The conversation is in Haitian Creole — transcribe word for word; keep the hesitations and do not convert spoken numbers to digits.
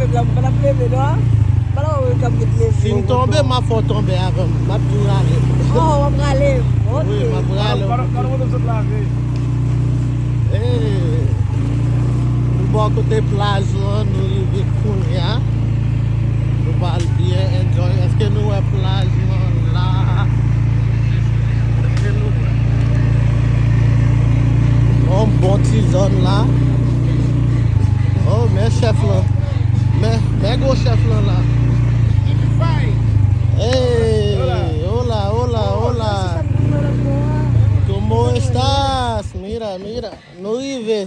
Menm la, m pa t ap leve, non. Pa t ap wè w t ap met leve. Si m tonbe, m ap fè w tonbe avè m. M ap di w rale. Oh, w ap rale. Ok. Wi, m ap rale. Pa, pa, pa, pa, Hey, nou bò kote plaj lan, nou rive kounye a. Nou pral byen enjoy. Èske nou wè plaj lan la? Èske nou wè? Yon bon ti zòn la. Oh, men chèf lan. Men, men gwo chèf lan la. Hey, hola, hola, hola. ¿Cómo estás? Mira, mira. Nou rive.